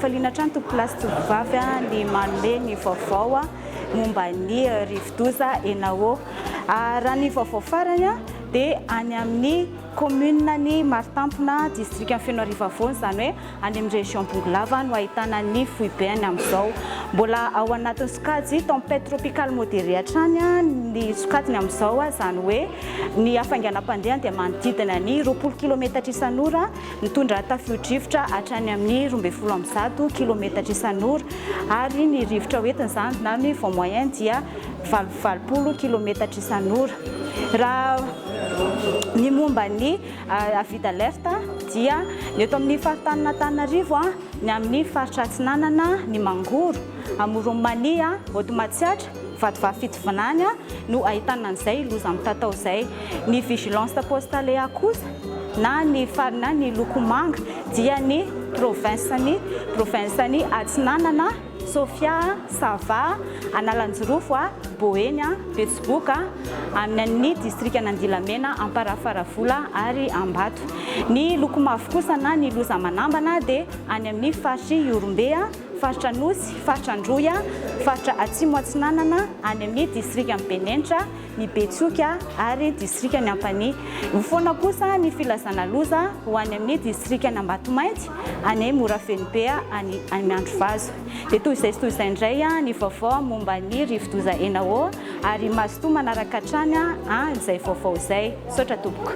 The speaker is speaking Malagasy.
Ankafaliana hatrany tompokolahy sy tovovavy ny manome ny vaovao momba ny rivodoza Enao. Raha ny vaovao farany dia any amin'ny commune ny Maritampona, distrikan'i Fenoarivo Afovoany, izany hoe any amin'ny région Bongolava no ahitana ny foibeny amin'izao. Mbola ao anatin'ny sokajy tempête tropicale modérée hatrany ny sokajiny amin'izao, izany hoe ny hafainganam-pandehany dia manodidina ny 20 kilometatra isan'ora, mitondra tafio-drivotra hatrany amin'ny 112 kilometatra isan'ora, ary ny rivotra hoentin'izany na ny vent moyen dia 88 kilometatra isan'ora. Raha ny momba ny Avis d'alerte dia ny eto amin'ny faritanin'Antananarivo, ny amin'ny faritra Atsinanana, ny Mangoro, Amoron'i Mania, Haute Matsiatra, Vatovavy Fitovinany no ahitana an'izay loza mitatao izay. Ny vigilance post-aléa kosa na ny na ny loko manga dia ny province-n'ny province-n'i Atsinanana, Sofia, Sava, Analanjirofo, Boeny, Betsiboka, amin'ny an'ny distrikan'Andilamena, Amparafaravola ary Ambato. Ny loko mavo kosa na ny loza manambana dia any amin'ny faritr'i Ihorombe, faritra Anosy, faritra Androy, faritra Atsimo Atsinanana, any amin'ny distrikan'i Benenitra, ny Betsioky ary distrikan'i Ampanihy. Ho foana kosa ny filazana loza ho any amin'ny distrikan'Ambatomainty, any Morafenobe, any Miandrivazo. Dia toy izay sy toy izay indray ny vaovao momba ny rivodoza Enao ary mazotoa manaraka hatrany izay vaovao izay. Misaotra tompoko.